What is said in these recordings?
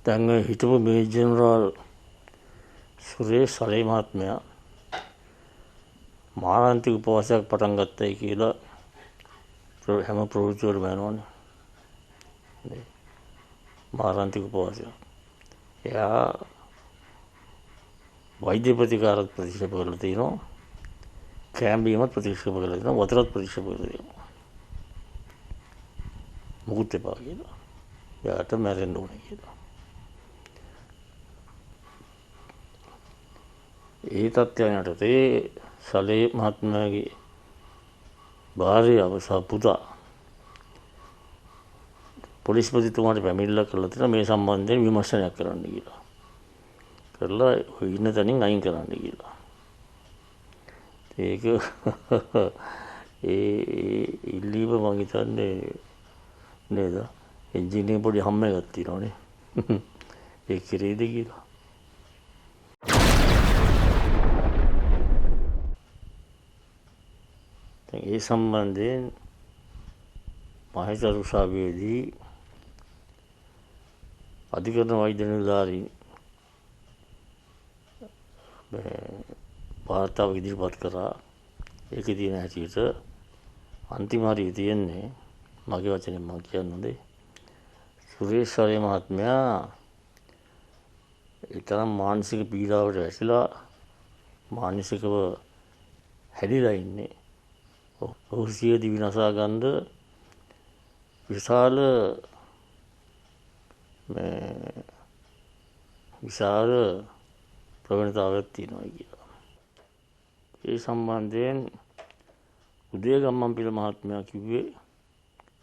දැන් ඔය හිටපු මේජර් ජෙනරාල් සුරේෂ් සලේ මහත්මයා මාරාන්තික උපවාසයක් පටන් ගත්තයි කියලා හැම ප්‍රවෘත්ති වලම යනවනේ. මාරාන්තික උපවාසයක්. එයා වෛද්‍ය ප්‍රතිකාරත් ප්‍රතික්ෂේප කරලා තිනවා. කෑම බීමත් ප්‍රතික්ෂේප කරලා තිනවා. වතුරත් ප්‍රතික්ෂේප කරලා තිනවා. මොකුත් එපා කියලා. එයාට මැරෙන්න ඕනේ කියලා. ඒ තත්ත්වයන් යටතේ සලේ මහත්මයාගේ භාර්යාව සහ පුතා පොලිස්පතිතුමාට පැමිණිල්ලක් කරලා තියෙනවා මේ සම්බන්ධයෙන් විමර්ශනයක් කරන්න කියලා. කරලා ඔය ඉන්න තැනින් අයින් කරන්න කියලා. ඒක ඒ ඉල්ලීම මං හිතන්නේ නේද? එන්ජින් එකේ පොඩි හම් එකක් තියෙනවනේ. ඒ කෙරේද කියලා. දැන් ඒ සම්බන්ධයෙන් මහේස්ත්‍රාත් උසාවියේදී අධිකරණ වෛද්‍ය නිලධාරීන් වාර්තාව ඉදිරිපත් කරා. ඒකේ තියෙන හැටියට අන්තිම හරිය තියෙන්නේ මගේ වචනෙන් මම කියන්න හොඳේ. සුරේෂ් සරේ මහත්මයා ඒ තරම් මානසික පීඩාවට වැසිලා මානසිකව හැදිලා ඉන්නේ. ඔහු සිය දිවි නසා ගන්න විශාල මේ විශාල ප්‍රවණතාවයක් තියෙනවා කියලා. ඒ සම්බන්ධයෙන් උදය ගම්මන්පිල මහත්මයා කිව්වේ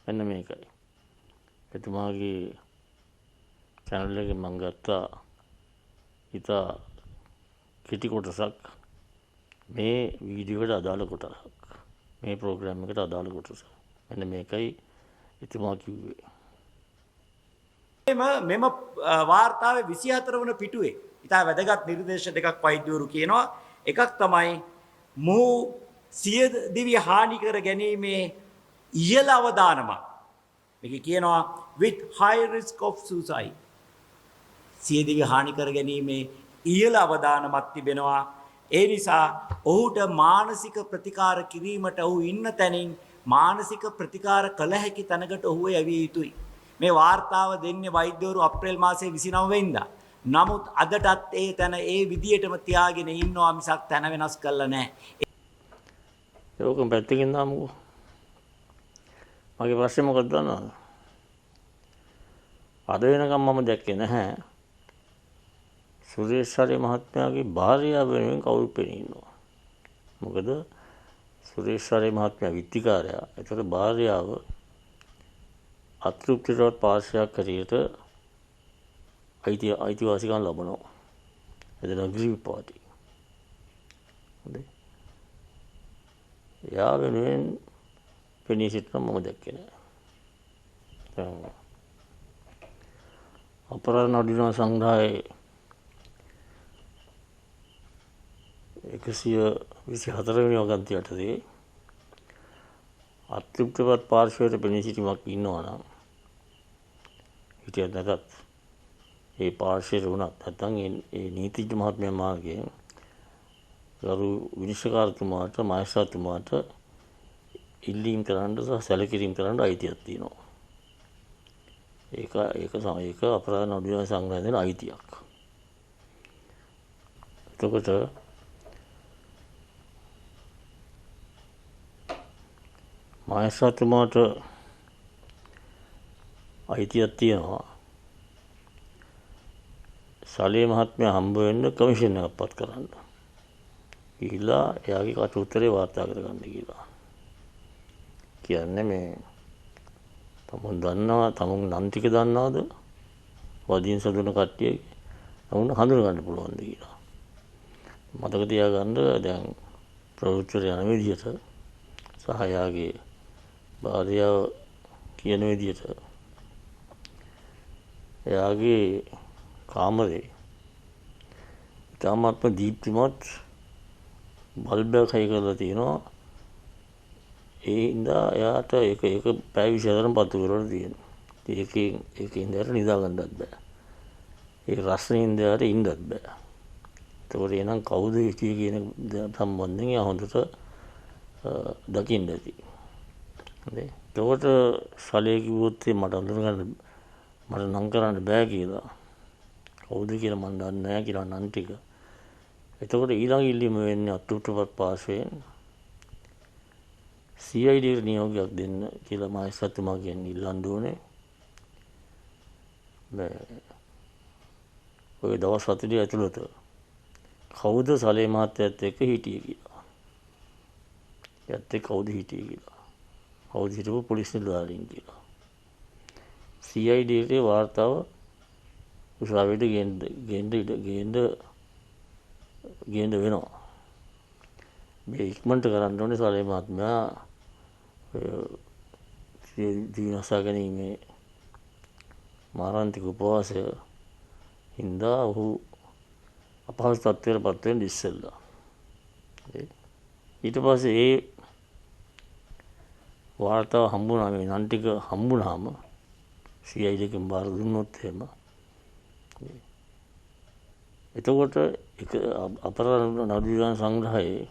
මෙන්න මේකයි. එතුමාගේ චැනල් එකෙන් මං ගත්තා ඉතා කෙටි කොටසක් මේ වීඩියෝ එකට අදාළ කොටසක්. මේ ප්‍රෝග්‍රෑම් එකට අදාළ කොටස. මෙන්න මේකයි එතුමා කිව්වේ. මෙම වාර්තාවේ 24 වන පිටුවේ ඉතා වැදගත් නිර්දේශ දෙකක් වෛද්‍යවරු කියනවා. එකක් තමයි මොහු සිය දිවි හානි කර ගැනීමේ ඉහළ අවදානමක්. මේක කියනවා with high risk of suicide. සිය දිවි හානි කර ගැනීමේ ඉහළ අවදානමක් තිබෙනවා. ඒ නිසා ඔහුට මානසික ප්‍රතිකාර කිරීමට ඔහු ඉන්න තැනින් මානසික ප්‍රතිකාර කළ හැකි තැනකට ඔහුව යැවිය යුතුයි. මේ වාර්තාව දෙන්නේ වෛද්‍යවරු අප්‍රේල් මාසයේ 29 වෙනිදා. නමුත් අදටත් ඒ තැන ඒ විදියටම තියාගෙන ඉන්නවා මිසක් තැන වෙනස් කරලා නැහැ. ඒකම පැත්තකින් දාමුකෝ. මගේ ප්‍රශ්නේ මොකක්ද දන්නවද? අද වෙනකම් මම දැක්කේ නැහැ සුරේෂ් සරේ මහත්මයාගේ භාර්යාව වෙනුවෙන් කවුරුත් පෙනී ඉන්නවා. මොකද සුරේෂ් සරේ මහත්මයා විත්තිකාරයා. ඒතර භාර්යාව අතෘප්තියටවත් පාර්ශ්වයක් හැටියට අයිතිවාසිකම් ලබනවා. එතන අග්‍රීව් පාටි. හොඳයි. එයා වෙනුවෙන් පෙනී සිටින මම දැක්කේ නෑ. දැන් අපරාධ නඩු සංග්‍රහයේ 124 වෙනි වගන්ති යටතේ අතෘප්තිපත් පාර්ශ්වයට පෙනී සිටීමක් ඉන්නවා නම් හිටියත් නැතත් ඒ පාර්ශ්වයට වුණත් නැත්නම් ඒ නීතිඥ මහත්මයා මාර්ගයෙන් ගරු විනිශ්චයකාරතුමාට මහේස්ත්‍රාත්තුමාට ඉල්ලීම් කරන්න සහ සැලකිරීම කරන්න අයිතියක් තියෙනවා. ඒක ඒක ඒක අපරාධ නඩු සංග්‍රහයෙන් දෙන අයිතියක්. එතකොට මහේස්ත්‍රාත්තුමාට අයිතියක් තියෙනවා සලේ මහත්මයා හම්බ වෙන්න කමිෂන් එකක් පත් කරන්න. ගිහිල්ලා එයාගේ කට උත්තරේ වාර්තා කරගන්න කියලා. කියන්නේ මේ තමුන් දන්නවා, තමුන් නම් ටික දන්නවද? වදින් සදුන කට්ටිය තමුන් හඳුන ගන්න පුළුවන්ද කියලා. මතක තියාගන්න දැන් ප්‍රවෘත්ති යන විදිහට සහ එයාගේ භාර්යාව කියන විදිහට එයාගේ කාමරේ ඉතාමත්ම දීප්තිමත් බල්බයක් හයි කරලා තියෙනවා. ඒ හින්දා එයාට ඒක ඒක පැය 24ම පත්තු කරලා තියෙනවා. ඒකෙන් ඒකෙන් හින්දා නිදා ගන්නත් බෑ. ඒ රස්නේ ඉඳලා ඉන්නත් බෑ. එතකොට එහෙනම් කවුද හිටියේ කියන සම්බන්ධයෙන් එයා හොඳට දකින්න ඇති. හරි. එතකොට සලේ කිව්වොත් මට අඳුනගන්න මට නම් කරන්න බෑ කියලා. කවුද කියලා මන් දන්නේ නෑ කියලා නම් ටික. එතකොට ඊළඟ ඉල්ලීම වෙන්නේ අතුරුපත් පාර්ශ්වයෙන් CID ට නියෝගයක් දෙන්න කියලා මහේස්ත්‍රාත්තුමාගෙන් ඉල්ලන්න ඕනේ. මේ ඔය දවස් 40 ඇතුළත කවුද සලේ මහත්තයත් එක්ක හිටියේ කියලා. එයත් එක්ක කවුද හිටියේ කියලා. කවුද හිටපු පොලිස් නිලධාරීන් කියලා. CID එකේ වාර්තාව උසාවියට ගේන්න ගේන්න ගේන්න ගේන්න වෙනවා. මේ ඉක්මනට කරන්න ඕනේ සලේ මහත්මයා ඔය දිනසා ගැනීමේ මාරාන්තික උපවාසය හින්දා ඔහු අපහසු තත්ත්වයට පත් වෙන්න ඉස්සෙල්ලා. ඊට පස්සේ ඒ වාර්තාව හම්බුණා, මේ නම් ටික හම්බුණාම CID එකෙන් බාර දුන්නොත් එහෙම එතකොට එක අපරාධ නඩු විධාන සංග්‍රහයේ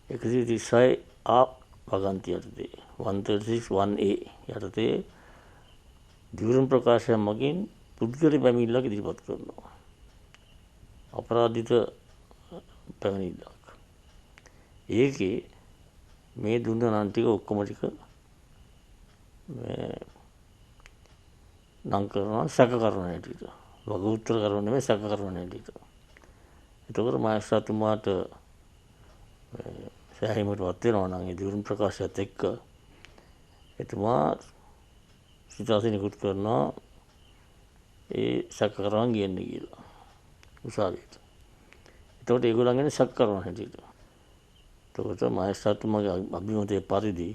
136 ආ වගන්ති යටතේ 136 1A යටතේ දිවුරුම් ප්‍රකාශය මගින් පුද්ගල පැමිණිල්ලක් ඉදිරිපත් කරනවා. අපරාධිත පැමිණිල්ලක්. ඒකේ මේ දුන්න නම් ටික ඔක්කොම ටික මේ නම් කරනවා, සැක කරන හැටියට. වග උත්තර කරන නෙමෙයි, සැක කරන හැටියට. එතකොට මහේස්ත්‍රාත්තුමාට සෑහීමට පත් වෙනවා නම් ඒ දිවුරුම් ප්‍රකාශයත් එක්ක එතුමා සිතාසි නිකුත් කරනවා ඒ සැක කරවන් ගේන්න කියලා උසාවියට. එතකොට ඒගොල්ලන් එන්නේ සැක කරන හැටියට. එතකොට මහේස්ත්‍රාත්තුමාගේ අභිමතයේ පරිදි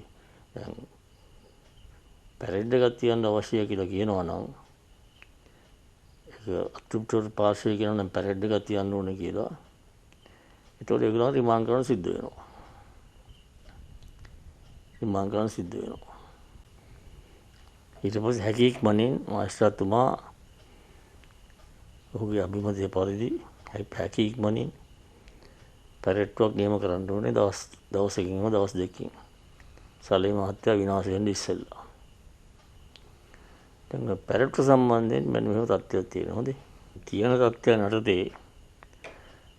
දැන් පැරෙඩ් එකක් තියන්න අවශ්‍යයි කියලා කියනවා නම් ඒක අතෘප්ත පාර්ශ්වය කියනවා නම් පැරෙඩ් එකක් තියන්න ඕනේ කියලා. එතකොට ඒගොල්ලන් රිමාන්ඩ් කරන්න සිද්ධ වෙනවා. රිමාන්ඩ් කරන්න සිද්ධ වෙනවා. ඊට පස්සේ හැකි ඉක්මනින් මහේස්ත්‍රාත්තුමා ඔහුගේ අභිමතයේ පරිදි හැකි ඉක්මනින් පැරෙට්ටුවක් නියම කරන්න ඕනේ දවසකින්ම දවස් දෙකකින්. සලේ මහත්තයා විනාශ වෙන්න ඉස්සෙල්ලා. දැන් ඔය පැරෙට්ටුව සම්බන්ධයෙන් මෙන්න මෙහෙම තත්ත්වයක් තියෙනවා. හොඳේ. තියෙන තත්ත්වයන් යටතේ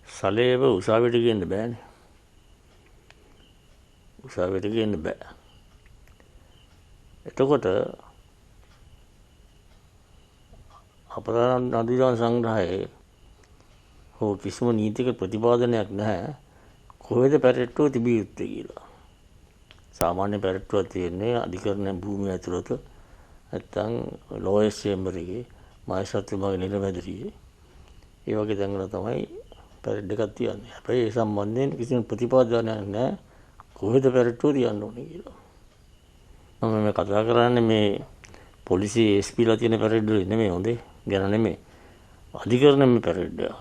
සලේව උසාවියට ගේන්න බෑනේ. උසාවියට ගේන්න බෑ. එතකොට අපරාධ නඩු විධාන සංග්‍රහයේ හෝ කිසිම නීතික ප්‍රතිපාදනයක් නැහැ කොහෙද පැරෙට්ටුව තිබිය යුත්තේ කියලා. සාමාන්‍ය පැරෙට්ටුවක් තියෙන්නේ අධිකරණ භූමිය ඇතුළත නැත්නම් ලෝයර්ස් චේම්බර් එකේ මහේස්ත්‍රාත්තුමාගේ නිලමැදිරියේ ඒ වගේ තැන්වල තමයි පැරෙඩ් එකක් තියන්නේ. හැබැයි ඒ සම්බන්ධයෙන් කිසිම ප්‍රතිපාදනයක් නැහැ කොහෙද පැරෙට්ටුව තියන්න ඕනේ කියලා. මම මේ කතා කරන්නේ මේ පොලිසිය SP ලා තියෙන පැරෙඩ් වල නෙමෙයි, හොඳේ ගැන නෙමෙයි. අධිකරණයේ පැරෙඩ් එකක්.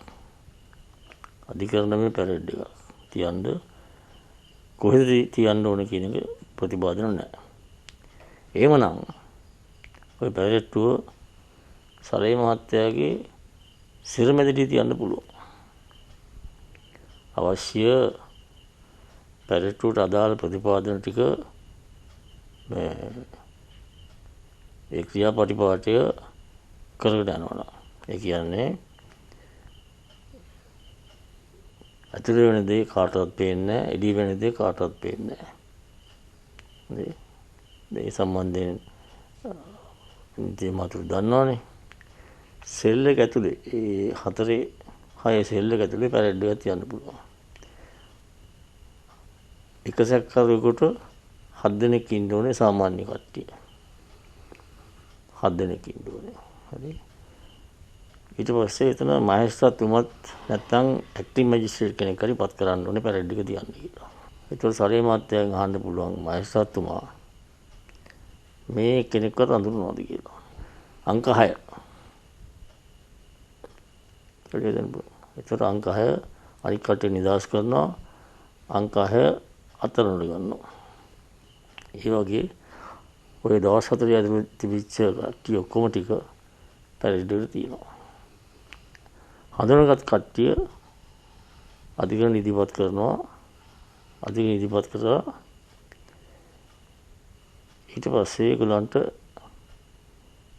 අධිකරණයේ පැරෙඩ් එකක් තියන්න කොහෙද තියන්න ඕනේ කියන එක ප්‍රතිපාදන නැහැ. එහෙමනම් ඔය පැරෙට්ටුව සලේ මහත්තයාගේ සිරමැදිරිය තියන්න පුළුවන්. අවශ්‍ය පැරෙට්ටුවට අදාළ ප්‍රතිපාදන ටික මේ ඒ ක්‍රියාපටිපාටය කරගෙන යනවා නම්, ඒ කියන්නේ ඇතුලේ වෙන දේ කාටවත් පේන්නේ නැහැ, එළිය වෙන දේ කාටවත් පේන්නේ නැහැ. මේ සම්බන්ධයෙන් ඉතින් මතුරු දන්නවනේ. සෙල් එක ඇතුලේ ඒ 4 6 සෙල් එක ඇතුලේ පැරෙඩ් එකක් තියන්න පුළුවන්. එක සැකකරුවෙකුට 7 දෙනෙක් ඉන්න ඕනේ සාමාන්‍ය කට්ටිය. 7 දෙනෙක් ඉන්න ඕනේ. හරි. ඊට පස්සේ එතන මහේස්ත්‍රාත්තුමත් නැත්තම් ඇක්ටිං මැජිස්ට්‍රේට් කෙනෙක් හරි පත් කරන්න ඕනේ පැරෙඩ් එක තියන්න කියලා. ඒතකොට සරේ මහත්තයාගෙන් අහන්න පුළුවන් මහේස්ත්‍රාත්තුමා මේ කෙනෙක්වත් අඳුරනවද කියලා. අංක 6. ඒතකොට අංක 6 අනික් කට්ටිය නිදහස් කරනවා. අංක 6 අත්අඩංගුවට ගන්නවා. ඒ වගේ ඔය දවස් 4 ඇතුළත තිබිච්ච කට්ටිය ඔක්කොම ටික පැරෙඩ් එකට තියෙනවා. හඳුනාගත් කට්ටිය අධිකරණ ඉදිරිපත් කරනවා. අධිකරණ ඉදිරිපත් කරලා ඊට පස්සේ ඒගොල්ලන්ට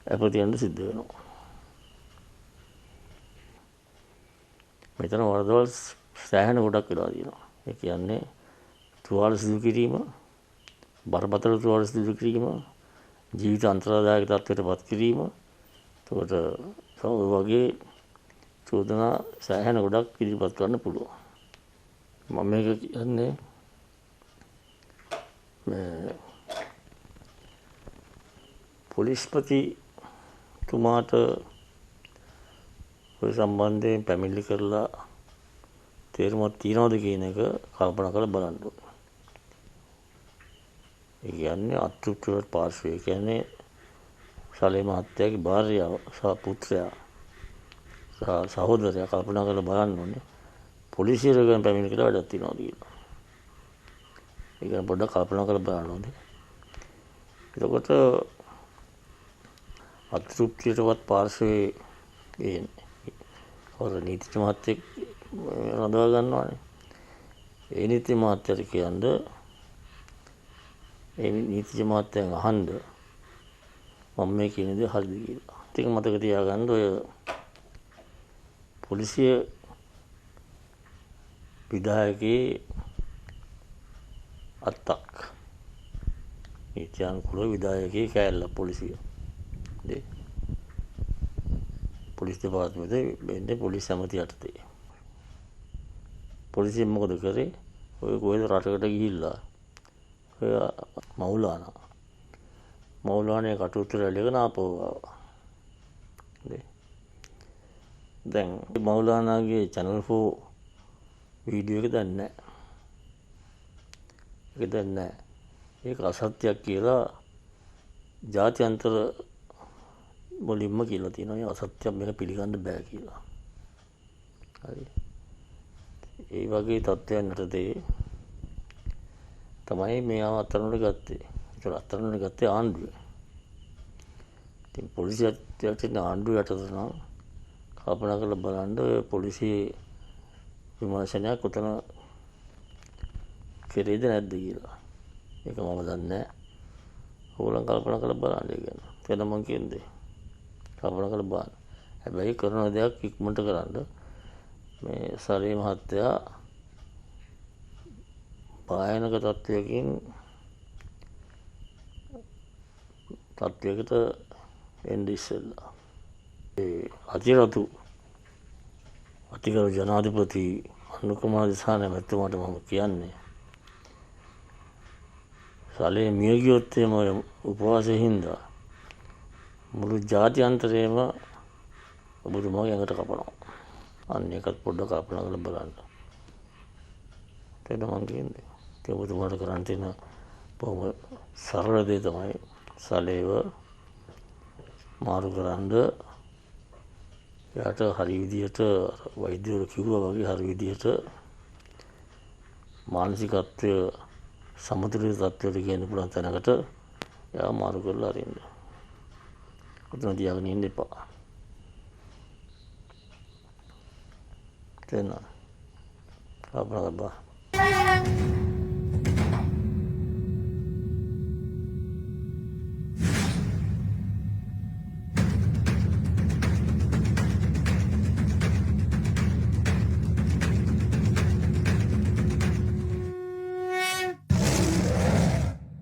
අප තියන්න සිද්ධ වෙනවා. මෙතන වරදවල් සෑහෙන ගොඩක් වෙලා තියෙනවා. ඒ කියන්නේ තුවාල සිදු කිරීම, බරපතල තුවාල සිදු කිරීම, ජීවිත අන්තරාදායක තත්ත්වයට පත් කිරීම. එතකොට ඔය වගේ චෝදනා සෑහෙන ගොඩක් ඉදිරිපත් කරන්න පුළුවන්. මම මේක කියන්නේ මේ පොලිස්පතිතුමාට ඔය සම්බන්ධයෙන් පැමිණිලි කරලා තේරුමක් තියනවද කියන එක කල්පනා කරලා බලන්න ඕනේ. ඒ කියන්නේ අතෘප්තිවත් පාර්ශ්වය. ඒ කියන්නේ සලේ මහත්තයාගේ භාර්යාව සහ පුත්‍රයා සහ සහෝදරයා කල්පනා කරලා බලන්න ඕනේ පොලිසියට ගැන පැමිණිලි කරලා වැඩක් තියනවද කියලා. ඒ ගැන පොඩ්ඩක් කල්පනා කරලා බලන්න ඕනේ. එතකොට අතෘප්තියටවත් පාර්ශ්වයේ ඒ කවුරු නීතිඥ මහත්තයෙක් රඳවා ගන්නවානේ. ඒ නීති මහත්තයාට කියන්න, ඒ නීතිඥ මහත්තයන් අහන්න මම මේ කියන දේ හරිද කියලා. ටික මතක තියාගන්න, ඔය පොලිසිය විධායකයේ අත්තක් නීත්‍යානුකූල විධායකයේ කෑල්ල පොලිසිය. පොලිස් දෙපාර්තමේන්තුවේ වෙන්නේ පොලිස් ඇමති යටතේ. පොලිසියෙන් මොකද කරේ? ඔය කොහෙද රටකට ගිහිල්ලා ඔය මෞලානා කටයුතු රැළියක ආපහු ආවා. දැන් මෞලානාගේ Channel 4 video එක දැන් නැහැ. ඒක දැන් නැහැ. ඒක අසත්‍යයක් කියලා ජාත්‍යන්තර වලින්ම කියලා තියෙනවා. මේ අසත්‍යයක් මේක පිළිගන්න බෑ කියලා. හරි. ඒ වගේ තත්ත්වයන් යටතේ තමයි මෙයාව අත්අඩංගුවට ගත්තේ. ඒක අත්අඩංගුවට ගත්තේ ආණ්ඩුවේ. ඉතින් පොලිසියත් යටින් ආණ්ඩුව යටතේ නම් කල්පනා කරලා බලන්න ඔය පොලිසියේ විමර්ශනයක් කොතන කෙරේද නැද්ද කියලා. ඒක මම දන්නේ නැහැ. ඕගොල්ලන් කල්පනා කරලා බලන්න ඒ ගැන. එතන මං කියන්නේ කල්පනා කරලා බලන්න. හැබැයි කරන දෙයක් ඉක්මනට කරන්න. මේ සරේ මහත්තයා භයානක තත්ත්වයකට එන්න ඉස්සෙල්ලා ඒ අතිරතු අතිගරු ජනාධිපති අනුර කුමාර දිසානායක මැතිතුමාට මම කියන්නේ සලේ මිය ගියොත් එහෙම ඔය උපවාසයේ හින්දා මුළු ජාත්‍යන්තරයේම ඔබතුමාගේ ඇඟට කපනවා. අන්න ඒකත් පොඩ්ඩක් කල්පනා කරලා බලන්න. එතන මං කියන්නේ ඉතින් ඔබතුමාට කරන්න තියෙන බොහොම සරල දේ තමයි සලේව මාරු කරන්න. එයාට හරි විදියට වෛද්‍යවරු කිව්වා වගේ හරි විදියට මානසිකත්වය සමතුලිත තත්ත්වයට ගේන්න පුළුවන් තැනකට එයා මාරු කරලා අරින්න. ඔතන තියාගෙන ඉන්න එපා. තේරෙනවද? කල්පනා කරලා බලන්න.